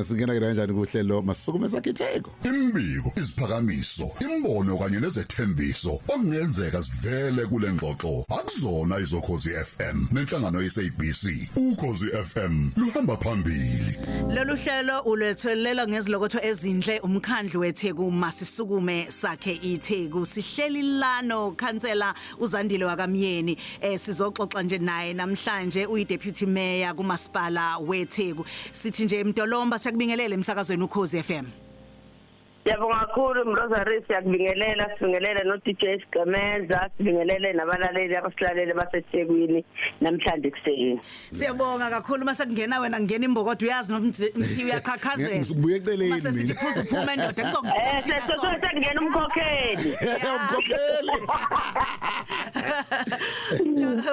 Singena kanjani kuhlelo Masisukume Sakhe iTheku? Imbiko, iziphakamiso, imbono kanye nezethembiso okungenzeka sivele kule ngxoxo akuzona izokhozi FM nenhlangano yeSABC. Ukhozi FM luhamba phambili. Lolu hlelo ulwethulela ngezilokotho ezinhle umkhandlu weTheku Masisukume Sakhe iTheku. Sihleli lano khansela uZandile wakaMyeni, sizoxoxa nje naye namhlanje, uyi deputy mayor kumasipala weTheku. Sithi nje Mdolomba, siyakubingelela emsakazweni Ukhozi FM. Siyabonga kakhulu Mrosary, siyakubingelela, sibingelele no DJ Sigqemeza, sibingelele nabalaleli abasilalele baseThekwini namhlanje kuseni. Siyabonga kakhulu. Mase kungena wena kungena imbokodo, uyazi nomthi uyaqhaqhazela. Ngibuye eceleni Mase sithi mina. phuza uphume ndoda, kuzongena thina sonke. Sekungena umkhokheli. Umkhokheli.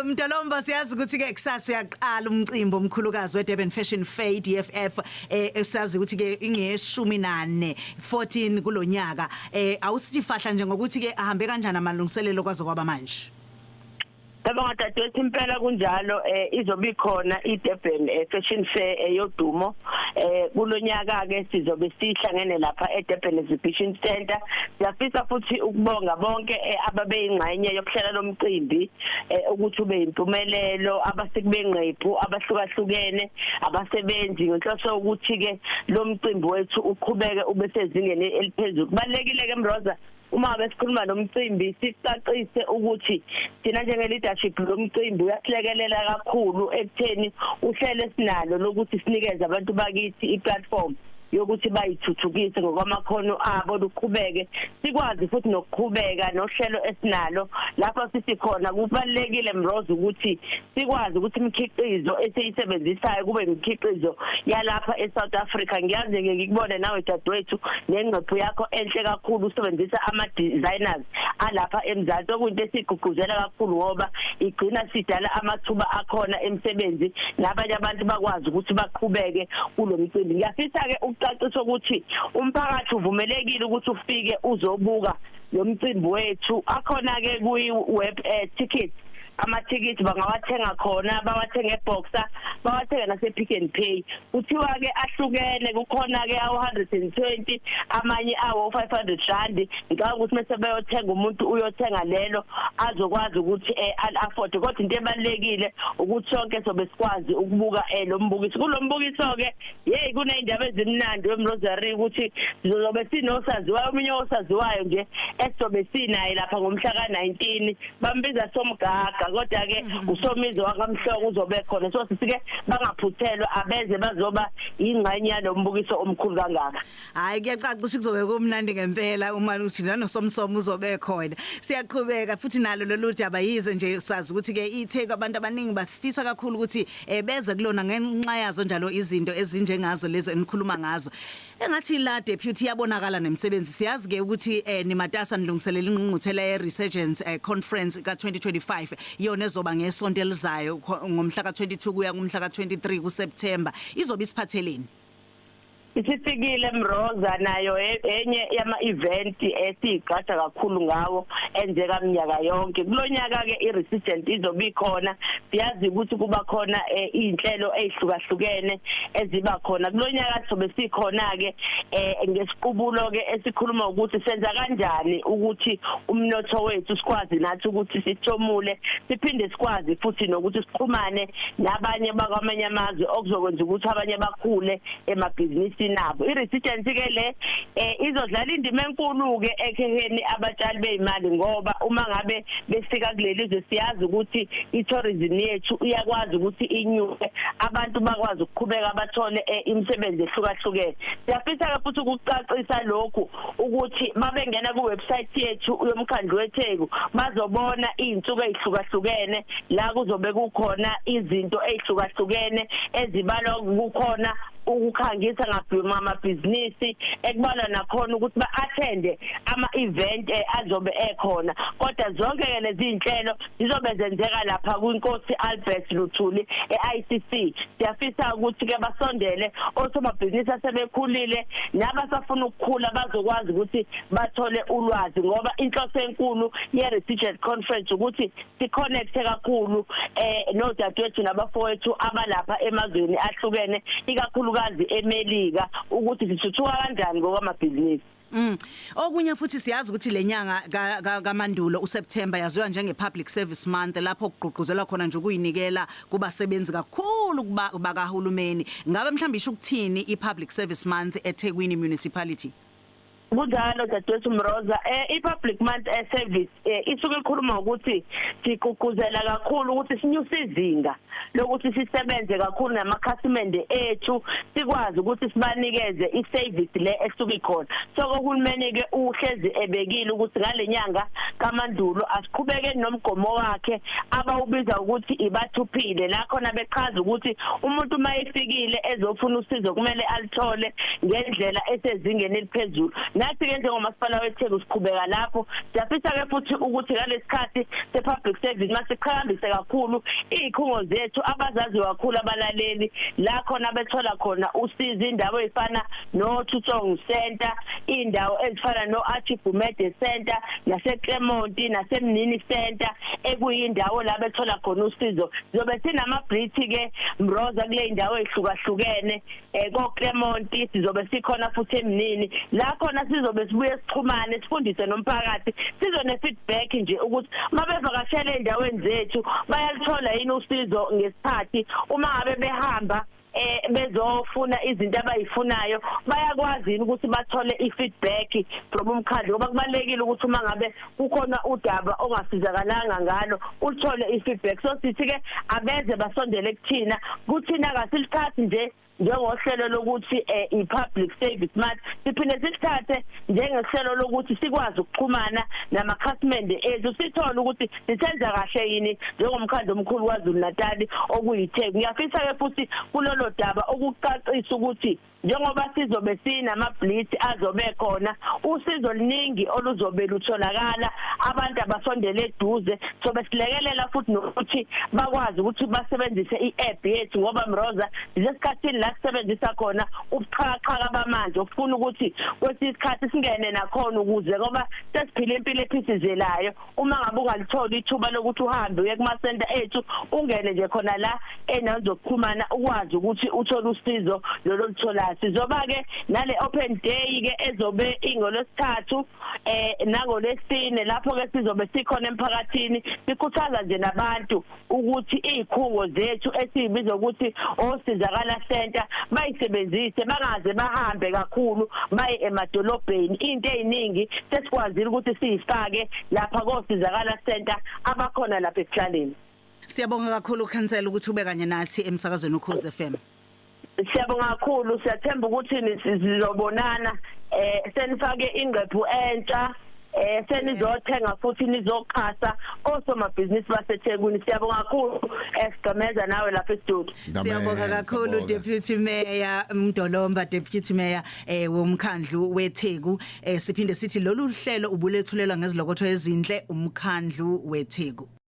Mdolomba, siyazi ukuthi ke kusasa uyaqala umcimbi omkhulukazi weDurban Fashion Fair, DFF, esazi ukuthi ke ingeshumi nane, 14 kulonyaka. Awusithi fahla nje ngokuthi ke ahambe kanjani amalungiselelo kwaze kwaba manje? Yabonga dadewethu, impela kunjalo, izobe ikhona iDurban Fashion Fair eyodumo. Kulonyaka ke sizobe sihlangene lapha eDurban Exhibition Center. Siyafisa futhi ukubonga bonke ababeyingxenye yokuhlela lomcimbi ukuthi ube impumelelo, abasikubengqephu abahlukahlukene, abasebenzi, ngenhloso ukuthi ke lo mcimbi wethu uqhubeke ube sezingeni eliphezulu. Kubalekile ke Mroza, uma besikhuluma nomcimbi sicacise ukuthi thina njenge leadership lomcimbi uyasilekelela kakhulu ekutheni uhlelo esinalo lokuthi sinikeze abantu bakithi iplatform yokuthi bayithuthukise ngokwamakhono abo luqhubeke, sikwazi futhi nokuqhubeka nohlelo esinalo lapho sithi khona kubalekile Mroza ukuthi sikwazi ukuthi imikhiqizo esiyisebenzisayo kube imikhiqizo yalapha eSouth Africa. Ngiyazi ke ngikubone nawe dadewethu nengqephu yakho enhle kakhulu, usebenzisa ama designers alapha eMzansi, okuyinto esigqugquzela kakhulu ngoba igcina sidala amathuba akhona emsebenzi nabanye abantu bakwazi ukuthi baqhubeke kulomcimbi. Ngiyafisa ke ukucacisa ukuthi umphakathi uvumelekile ukuthi ufike uzobuka lo mcimbi wethu. Akhona ke kuyi web tickets, amathikithi bangawathenga khona, bawathenge eBoxer, bawathenge nase Pick n Pay. Kuthiwa ke ahlukene, kukhona ke awu 120, amanye awo R500. Ngicabanga ukuthi mase beyothenga, umuntu uyothenga lelo azokwazi ukuthi afford, kodwa into ebalekile ukuthi sonke sobe sikwazi ukubuka lo mbukiso. Kulombukiso ke, hey, kuneyindaba ezimnandi weMrosary ukuthi sizobe sinosaziwayo, omunye osaziwayo nje esizobe sinaye lapha ngomhla ka19, bambiza Somgaga, kodwa ke uSomizi wakaMhlongo uzobe khona. So sisike bangaphuthelwa, abeze bazoba ingxenye yalombukiso omkhulu kangaka. Hayi, kuyacaca ukuthi kuzobe kumnandi ngempela uma uthi nanoSomsomo uzobe khona. Siyaqhubeka futhi nalo lolu daba, yize nje sazi ukuthi ke iTheku abantu abaningi basifisa kakhulu ukuthi beze kulona ngenxa yazo njalo izinto ezinjengazo lezi enikhuluma ngazo. Engathi la deputy yabonakala nemsebenzi. Siyazi ke ukuthi nimatasa nilungiselela ingqungquthela ye Resurgence Conference ka 2025, yona ezoba ngesonto elizayo ngomhla ka 22 kuya kumhla ka 23 kuSeptember. Izobe isiphatheleni? Isifikile Mroza, nayo enye yama event esiyigqaja kakhulu ngawo enzeka minyaka yonke. Kulonyaka ke iResurgence izobe ikhona. Siyazi ukuthi kuba khona izinhlelo ezihlukahlukene eziba khona. Kulonyaka sobe sikhona ke ngesiqubulo ke esikhuluma ukuthi senza kanjani ukuthi umnotho wethu sikwazi nathi ukuthi sithomule, siphinde sikwazi futhi nokuthi sixhumane nabanye bakwamanye amazwe, okuzokwenza ukuthi abanye bakhule emabhizinisini abo. I-Resurgence ke le izodlala indima enkulu ke ekheheni abatshali beyimali, ngoba uma ngabe befika kuleli zwe siyazi ukuthi i-tourism yethu iyakwazi ukuthi inyuke, abantu bakwazi ukuqhubeka bathole imisebenzi ehlukahlukene. Siyafisa ke futhi ukucacisa lokhu ukuthi mabengena ku website yethu yomkhandlu weTheku bazobona izinsuku ezihlukahlukene la kuzobe kukhona izinto ezihlukahlukene ezibalwa kukhona ukukhangisa ngamabhizinisi, ekubalwa nakhona ukuthi ba-attende ama-event azobe ekhona. Kodwa zonke ke lezi zinhlelo zizobe zenzeka lapha kwiNkosi Albert Luthuli e-ICC. Siyafisa ukuthi ke basondele osomabhizinisi asebekhulile nabasafuna ukukhula, bazokwazi ukuthi bathole ulwazi, ngoba inhloso enkulu ye-Resurgence Conference ukuthi siconnecte kakhulu nodadewethu nabafowethu abalapha emazweni ahlukene, ikakhulukazi Ikakhulukazi eMelika, ukuthi sithuthuka kanjani ngokwamabhizinisi. Okunye futhi, siyazi ukuthi lenyanga kaMandulo, uSeptember, yaziwa njenge Public Service Month, lapho kugqugquzelwa khona nje ukuyinikela kubasebenzi kakhulu kuba bakahulumeni. Ngabe mhlawumbe isho ukuthini iPublic Service Month eThekwini Municipality? Kunjalo, dadewethu Mroza. I-Public Month Service isuke ikhuluma ukuthi sigqugquzela kakhulu ukuthi sinyuse izinga lokuthi sisebenze kakhulu namakhasimende ethu, sikwazi ukuthi sibanikeze i-service le esuke ikhona. So uhulumeni ke uhlezi ebekile ukuthi ngalenyanga kaMandulo asiqhubeke nomgomo wakhe abawubiza ukuthi iBatho Pele, la khona bechaza ukuthi umuntu uma efikile ezofuna usizo kumele alithole ngendlela esezingeni eliphezulu. Nathi ke njengomasipala weTheku siqhubeka lapho. Siyafisa ke futhi ukuthi ngalesikhathi se-public service masiqhakambise kakhulu izikhungo zethu abazazi kakhulu abalaleli, la khona bethola khona usizo, indawo ezifana no-Thusong Center, indawo ezifana no-Archie Gumede Center, nase-Clermont, naseMnini Center, ekuyindawo la bethola khona usizo. Sizobe sinama-blitz ke, Mroza, kule indawo ezihlukahlukene, ko-Clermont, sizobe sikhona futhi eMnini, la khona sizobe sibuye sixhumane, sifundise nomphakathi, sizo ne-feedback nje ukuthi mabevakashele endaweni zethu bayalithola yini usizo ngesikhathi. Uma ngabe behamba bezofuna izinto abayifunayo, bayakwazi yini ukuthi bathole i-feedback from umkhandlu? Ngoba kubalekile ukuthi uma ngabe kukhona udaba ongasizakalanga ngalo, uthole i-feedback. So sithi ke abeze basondele kuthina. Kuthina kasilithathi nje njengohlelo lokuthi i-Public Service Month, siphinde silithathe njengehlelo lokuthi sikwazi ukuxhumana namakhasimende ethu, sithole ukuthi sisenza kahle yini njengomkhandlu omkhulu kwaZulu Natal okuyiTheku. Ngiyafisa ke futhi kulolo daba ukucacisa ukuthi njengoba sizobe sinama-blitz azobe khona, usizo liningi oluzobe lutholakala. Abantu abasondele eduze, sobe silekelela futhi nokuthi bakwazi ukuthi basebenzise i-app yethu, ngoba Mroza, lesikhathini la sisebenzisa khona ubuxhakaxhaka bamanje, ukufuna ukuthi kwesinye isikhathi singene nakhona ukuze, ngoba sesiphila impilo ephithizelayo, uma ngabe ungalitholi ithuba lokuthi uhambe uye kuma-center ethu, ungene nje khona la endaweni zokuxhumana, ukwazi ukuthi uthole usizo lolo lutholayo. Sizoba ke nale open day ke ezobe ingolwesithathu nangolwesine, lapho ke sizobe sikhona emphakathini, sikhuthaza nje nabantu ukuthi izikhungo zethu esizibiza ukuthi oSizakala Center bayisebenzise, bangaze bahambe kakhulu baye emadolobheni. Into eziningi sesikwazile ukuthi siyifake lapha koSizakala Center abakhona lapha ekuhlaleni. Siyabonga kakhulu, khansela, ukuthi ube kanye nathi emsakazweni Ukhozi FM. Siyabonga kakhulu. Siyathemba ukuthi sizobonana senifake ingqephu entsha, senizothenga futhi nizoxhasa osomabhizinisi baseThekwini. Siyabonga kakhulu, esigqemeza nawe lapha e-studio. Siyabonga kakhulu, Deputy Mayor Mdolomba, Deputy Mayor womkhandlu weTheku. Siphinde sithi lolu hlelo ubulethulelwa ngezilokotho ezinhle umkhandlu weTheku.